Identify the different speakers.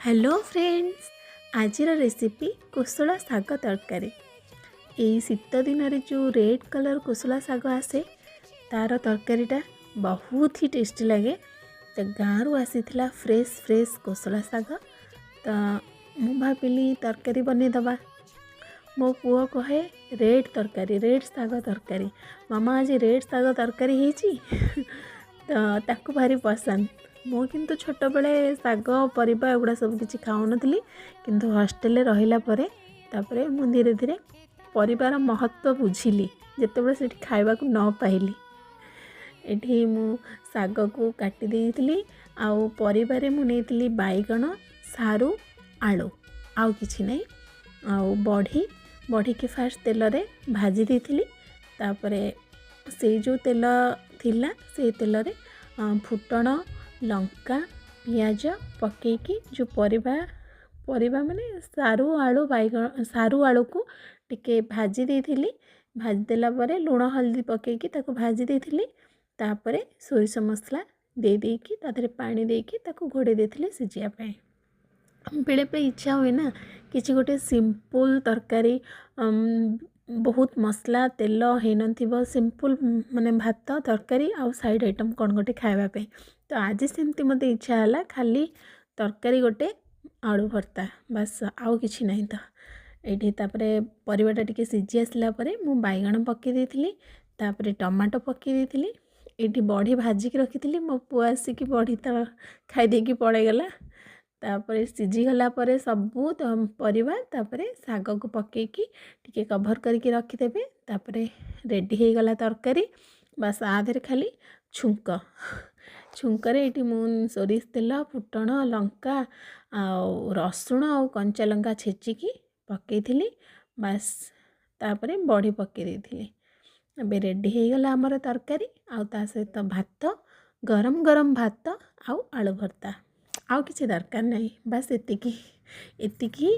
Speaker 1: Hello friends, ଆଜିର recipe କୋଶଳା ଶାଗ ତରକାରୀ। ଏଇ ଶୀତ ଦିନରେ ଯେଉଁ ରେଡ଼୍ କଲର୍ କୋଶଳା ଶାଗ ଆସେ, ତା'ର ତରକାରୀଟା ବହୁତ ହି ଟେଷ୍ଟି ଲାଗେ। ତ ଗାଁରୁ ଆସିଥିଲା ଫ୍ରେଶ୍ ଫ୍ରେଶ୍ କୋଶଳା ଶାଗ, ତ ମୁଁ ଭାବିଲି ତରକାରୀ ବନେଇଦେବା। ମୋ ପୁଅ କହେ ରେଡ଼୍ ତରକାରୀ, ରେଡ଼୍ ଶାଗ ତରକାରୀ, ମାମା ଆଜି ରେଡ଼୍ ଶାଗ ତରକାରୀ ହେଇଛି, ତ ତାକୁ ଭାରି ପସନ୍ଦ। ମୁଁ କିନ୍ତୁ ଛୋଟବେଳେ ଶାଗ ପରିବା ଏଗୁଡ଼ା ସବୁ କିଛି ଖାଉନଥିଲି, କିନ୍ତୁ ହଷ୍ଟେଲରେ ରହିଲା ପରେ ତାପରେ ମୁଁ ଧୀରେ ଧୀରେ ପରିବାର ମହତ୍ତ୍ୱ ବୁଝିଲି, ଯେତେବେଳେ ସେଠି ଖାଇବାକୁ ନ ପାଇଲି। ଏଠି ମୁଁ ଶାଗକୁ କାଟି ଦେଇଥିଲି, ଆଉ ପରିବାରେ ମୁଁ ନେଇଥିଲି ବାଇଗଣ, ସାରୁ, ଆଳୁ, ଆଉ କିଛି ନାହିଁ, ଆଉ ବଢ଼ି। ବଢ଼ିକି ଫାଷ୍ଟ ତେଲରେ ଭାଜି ଦେଇଥିଲି। ତାପରେ ସେଇ ଯେଉଁ ତେଲ ଥିଲା, ସେଇ ତେଲରେ ଫୁଟଣ, ଲଙ୍କା, ପିଆଜ ପକାଇକି ଯେଉଁ ପରିବା ମାନେ ସାରୁ, ଆଳୁ, ବାଇଗଣ, ସାରୁ ଆଳୁକୁ ଟିକେ ଭାଜି ଦେଇଥିଲି। ଭାଜି ଦେଲା ପରେ ଲୁଣ ହଳଦୀ ପକାଇକି ତାକୁ ଭାଜି ଦେଇଥିଲି। ତାପରେ ସୋରିଷ ମସଲା ଦେଇ ଦେଇକି ତା ଦେହରେ ପାଣି ଦେଇକି ତାକୁ ଘୋଡ଼େଇ ଦେଇଥିଲି ସିଝିବା ପାଇଁ। ବେଳେବେଳେ ଇଚ୍ଛା ହୁଏ ନା କିଛି ଗୋଟେ ସିମ୍ପଲ୍ ତରକାରୀ, ବହୁତ ମସଲା ତେଲ ହେଇନଥିବ, ସିମ୍ପଲ୍ ମାନେ ଭାତ ତରକାରୀ ଆଉ ସାଇଡ଼୍ ଆଇଟମ୍ କ'ଣ ଗୋଟେ ଖାଇବା ପାଇଁ। ତ ଆଜି ସେମିତି ମୋତେ ଇଚ୍ଛା ହେଲା ଖାଲି ତରକାରୀ ଗୋଟେ, ଆଳୁ ଭର୍ତ୍ତା, ବାସ୍, ଆଉ କିଛି ନାହିଁ। ତ ଏଇଠି ତାପରେ ପରିବାଟା ଟିକେ ସିଝି ଆସିଲା ପରେ ମୁଁ ବାଇଗଣ ପକାଇ ଦେଇଥିଲି, ତାପରେ ଟମାଟୋ ପକାଇ ଦେଇଥିଲି। ଏଇଠି ବଢ଼ି ଭାଜିକି ରଖିଥିଲି, ମୋ ପୁଅ ଆସିକି ବଢ଼ି ତ ଖାଇଦେଇକି ପଳେଇଗଲା। ତାପରେ ସିଝିଗଲା ପରେ ସବୁ ପରିବା, ତାପରେ ଶାଗକୁ ପକାଇକି ଟିକେ କଭର୍ କରିକି ରଖିଦେବେ। ତାପରେ ରେଡ଼ି ହେଇଗଲା ତରକାରୀ। ବାସ୍, ଆ ଦେହରେ ଖାଲି ଛୁଙ୍କ। ଛୁଙ୍କରେ ଏଇଠି ମୁଁ ସୋରିଷ ତେଲ, ଫୁଟଣ, ଲଙ୍କା ଆଉ ରସୁଣ ଆଉ କଞ୍ଚା ଲଙ୍କା ଛେଚିକି ପକାଇଥିଲି। ବାସ୍, ତାପରେ ବଢ଼ି ପକାଇ ଦେଇଥିଲି। ଏବେ ରେଡ଼ି ହେଇଗଲା ଆମର ତରକାରୀ, ଆଉ ତା ସହିତ ଭାତ, ଗରମ ଗରମ ଭାତ ଆଉ ଆଳୁ ଭର୍ତ୍ତା। ଆଉ କିଛି ଦରକାର ନାହିଁ, ବାସ୍ ଏତିକି ଏତିକି।